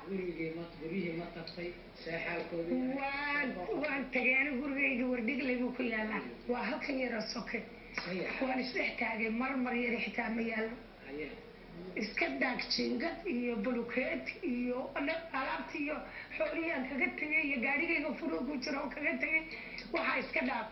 Gurigii ma, guryihii ma tagtay? See xaalkoodii? Waan tagay anigu. Gurigayga Wardhigley buu ku yaalaa, waa halkan yaroo soke. Waan isdhex taagay, mar yari xitaa ma yaallo. Iska daag jiingad iyo bulukeet iyo alaabti iyo xoolihii aan kaga tegay iyo gaadhigayga furuu ku jiro oo kaga tegay, waxaa iska dhaaf.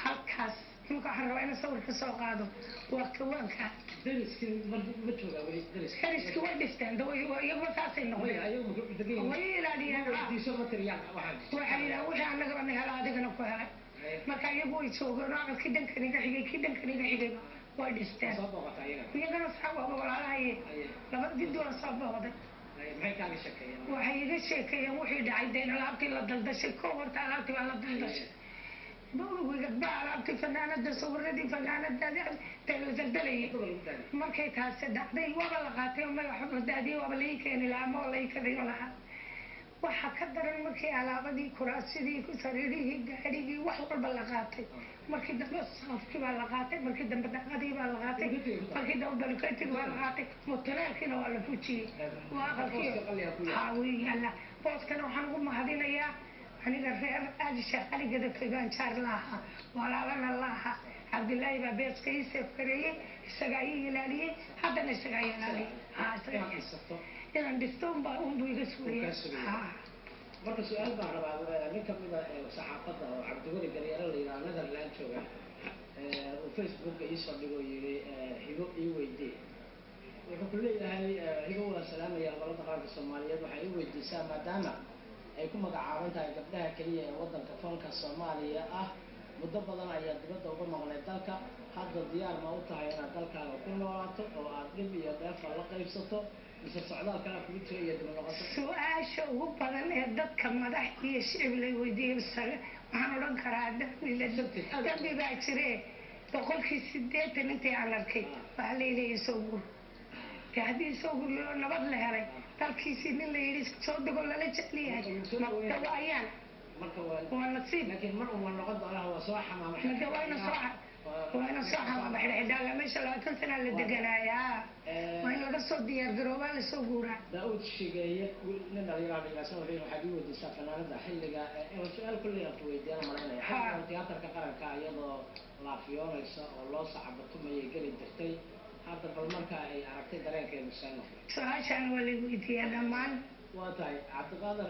Halkaas imika waxaan rabaa inaan sawir ka soo qaado, waa kawaanka. Dariskii ma joogaa weli dariska? Dariskii way dhisteen, iyaguna saasay noqdeen. Ayagu ma degan yihiin? Way ilaaliyeen. Weydiiso ma tiriyaan waxaan? Waxay yidhaha wixii annagaba na hela adigana ku helay. Marka iyagu way joogeen oo aqalkii dhankan iga xigay, kii dhankan iga xigay way dhisteen. Soo booqata ayaga? Iyagana saa waaba walaalahaye, laba gidi waan soo booqday. Maxay kaaga sheekeeyeen? Waxay iga sheekeeyeen wixii dhacay deen, alaabtii la daldashay. Ko horta alaabtii baa la daldashay ba, alaabtii fanaanada, sawiradii fanaanada dee la daldalayay. Markay taasi dhacday waaba la qaatay oo magax la daadiyey, waaba lai keeni lahaa ama waa lai kadayo lahaa. Waxaa ka daran markii alaabadii, kuraasidii, sariirihii, gaadhigii, wax walba la qaatay. Markii dambe saqafkii baa la qaatay, markii dambe daqadii baa la qaatay, markii dambe balukeetigii baa la qaatay, mutuleelkiina waa la fujiyey, waa aqalkii. Haa, wuu yaala booskana. Waxaan ugu mahadinayaa aniga reer Aadi Sheekh Cali Gadafay baan jaar la ahaa, walaalana la ahaa. Cabdilaahi baa beeska ii seefgareeyey, isagaa ii ilaaliyey, haddana isagaa ii ilaaliyey. Haa, isagaa inaan dhisto unbaa unbuu iga sugaya. Haa. Marka su-aal baan rabaa. Nin kamida saxaafadda oo Cabdiweli Garyaro la yidhaha, Netherland jooga, uu Facebooka iisoo dhigo, yiri Hibo ii weydii. Wuxuu ku leeyahay: Hibo waa salaamaya, gobolada qaranka Soomaaliyeed, waxay ii weydiisaa maadaama ay ku magacaaban tahay gabdhaha keliya ee waddanka fanka Soomaaliya ah, muddo badan ayaa dibadda uga maqnay dalka, hadda diyaar ma u tahay inaad dalkaaga ku noolaato oo aad dhib iyo dheefa la qaybsato, mise socdaal kalaa kugu jira iyo dib noqoto? Su-aasha ugu badan ee dadka madax iyo shicib lay weydiiyey, waxaan odhan karaa dambi baa jire, 80% intii aan arkay waxaa layleeyahay soo gur. Dee haddii soo guryo nabad la helay, dalkiisii nin la yidhi soo dego lala jecel yahay, dawaayaan. Marka waa waa nasiib. Laakiin mar un waa noqon doonaa, waa soo xamaama. Made waa ina soo xamaama xidhxidhaala. Meesha 20 sanaa la deganaayaa, waa in laga soo diyaar garoobaa, lasoo guuraa. Daa-uud Shigeeye, nin dhalinyaro la yidhaha, wuxuu yidhi: waxaad ii weydiisaa fanaanada xilliga su-aal kulley aan ku weydiiyana malaynaya, xilligan tiyaatarka qaranka iyadoo laafiyoonaysa oo loo sacabatumayay geli jirtay, hadda bal marka ay aragtay dareenkeedu see noqday? Su-aashaan waa la weydiiyaa dhammaan. Waa tahay. Cabdiqaadir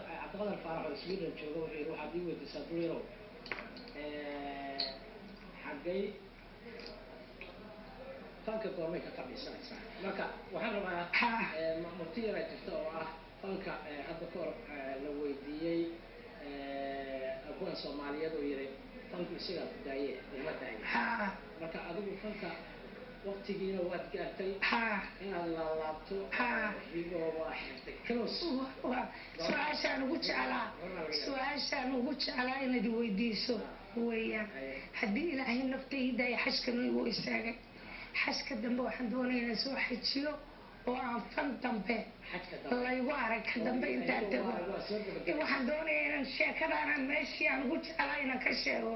Faarax oo Sweden jooga wuxuu yidhi: waxaad ii weydiisaa Dulirow, xaggay fanka goormay ka fadhiisanaysaa? Marka waxaan rabaa murti yaraa jirta oo ah fanka hadda ka hor la weydiiyey abwaan Soomaaliyeed oo yidhi: fanku isagaa ku daaye, uma daaye. Marka adigu fanka waqtigiina waad gaartay inaad laalaabto. Hibo waa xirtay close. Su-aashaan ugu jeclaa, su-aashaan ugu jeclaa inaad weydiiso weeyaan. Haddii Ilaahay naftayda ay xajkan igu istaagay, xajka dambe waxaan doonaya inaan soo xajiyo oo aan fan dambe xajka dambe laygu arag. Ka dambe intaan tago waxaan doonaya inaan sheekadaanaan meeshii aan ugu jeclaa inaan ka sheego,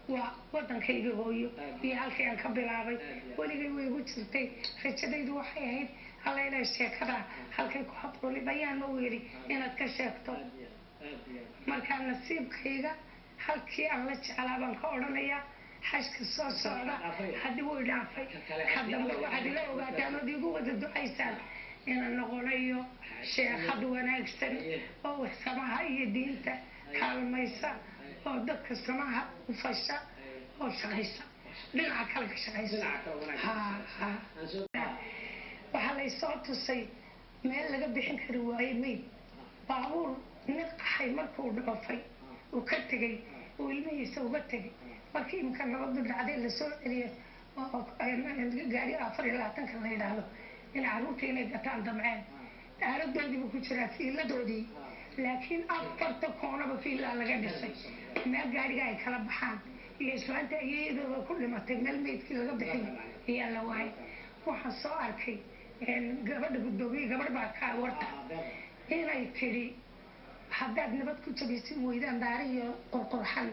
waa waddankayga hooyo iyo halkii aan ka bilaabay. Weligay way igu jirtay, rajadaydu waxay ahayd alla inay sheekadaa halkay ku habboonay bayaan ma u yidhi inaad ka sheegto. Aad iyo aad iyo aad. Markaa nasiibkayga halkii aan la jeclaa baan ka odhanayaa xajka soo socda. Haddii wuu idhaafay, ka dambe waxaad ila ogaataan ood igu wada ducaysaan inaan noqonayo sheekhad wanaagsan oo samaha iyo diinta kaalmaysa oo dadka samaha u fasha oo shaqaysa, dhinaca kale ka shaqaysa. Dhinaca kale wanaagsan. Ha. Aan soo Waxaa laysoo tusay meel laga bixin kari waayey meyd baabuur nin qaxay markuu dhoofay uu ka tegey, uu ilmihiisa uga tegay. Markii imika nabadu dhacday lasoo celiyo oo gaari 24-ka la yidhaahdo in carruurta inay gataan damceen, aaladoodii buu ku jiraa, fiiladoodii, laakiin afarta koonaba fiilaa laga dhisay, meel gaariga ay kala baxaan iyo islaanta iyadooda ku dhimatay meel meydkii laga bixin ayaa la waayay. Waxaan soo arkay gabadha guddoomiye, gabadh baa kaa warta, inay tidhi: haddaad nabad ku jabaysin weydaan daariyo qurqurxan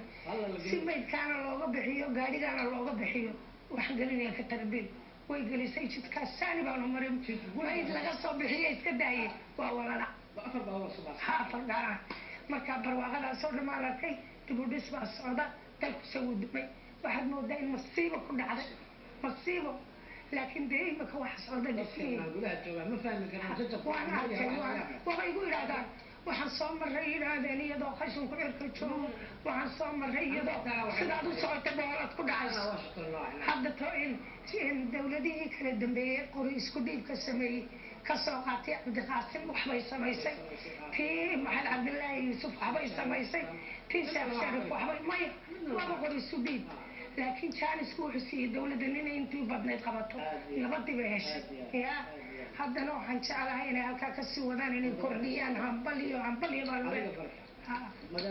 si maydkaana looga bixiyo gaadhigaana looga bixiyo, waxaan gelinaya ka tarbiil. Way gelisay jidkaas, saani baanu marin, mayd laga soo bixiyo iska daaye, waa walala. Ha, afar gaar ah. Marka barwaaqadaasoo dhan baan arkay. Dib u dhis baa socda, dalku wuu dumay. Waxaad moodaa in masiibo ku dhacday, masiibo. Laakiin dee imika waxa socda dhismihii waan arkay. Waan waxay igu yidhahdaan, waxaan soo maray, yidhaahdeen, iyadoo qashinku cirka joogo. Waxaan soo maray iyadoo sidaad u socota boolad ku dhacayso. Hadda to in dawladihii kala dambeeyey qori isku dhiibka sameeyey, kasoo qaatay Cabdiqaasim, waxbay samaysay. Tii Maxamed Cabdilaahi Yuusuf waxbay samaysay. Tii Sheekh Sharif waxbay. Maya, laba qori isu dhiib, laakiin jaanisku wuxuu siiyey dawladda inay intii badnayd qabato. Nabadii bay heshay. Ya, haddana waxaan jeclahay inay halkaa kasii wadaan, inay kordhiyaan. Hambal iyo hambal iyo baan.